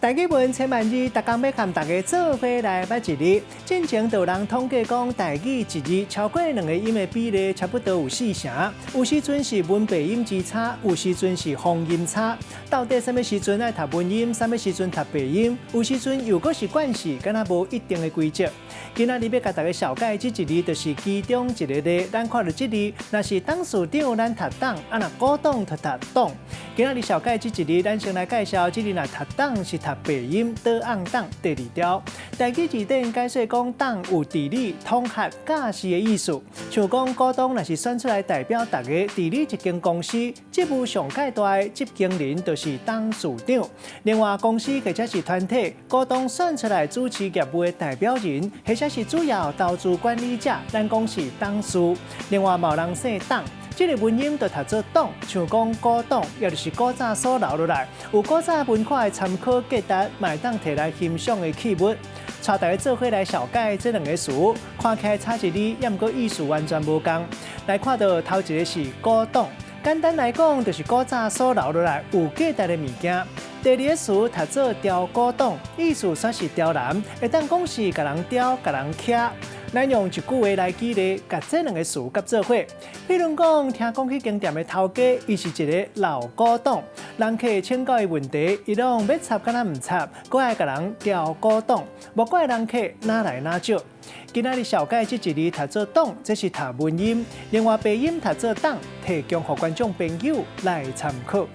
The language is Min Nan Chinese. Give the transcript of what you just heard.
台語文千萬字，逐工欲共大家做伙來捌一字。進前就有人統計講，台語一字超過兩个音的比例差不多有四成。有時陣是文白音之差，有時陣是方音差。到底啥物時陣愛讀文音，啥物時陣讀白音？有時陣又閣是慣勢，敢若無一定的規則。今仔日欲共大家紹介這一字，就是其中一个例。咱看著這字，若是董事長，咱讀董；啊，若古董就讀董。今仔日紹介這一字，咱先來介紹這字若讀董是讀白音，倒甕董第二條。台語字典解釋講，董有治理、統轄、駕駛的意思。像講股東若是選出來代表大家治理一間公司，職務上蓋大的執行人就是董事長。另外，公司或者是團體，股東選出來主持業務的代表人，或者是主要投資管理者，咱講是董事。另外，嘛有人姓董。這个文音就讀做董，像講古董，也就是古早所留落來有古早文化的參考價值，嘛會當提來欣賞的器物。帶大家做伙來紹介這兩个詞，看起來差一字，也毋過意思完全無仝。來看著頭一个是古董，簡單來講就是古早所留落來有價值的物件。第二个詞讀做刁古董，意思煞是刁難，會當講是共人刁、共人徛。咱用一句話來舉例，共這兩个詞結做伙。比如講，聽講彼間店的頭家，伊是一个老古董，人客請教伊問題，伊攏欲插敢若毋插，閣愛共人刁古董，無怪人客若來若少。今仔日紹介這一字讀做董，這是讀文音；另外白音讀做董，提供予觀眾朋友來參考。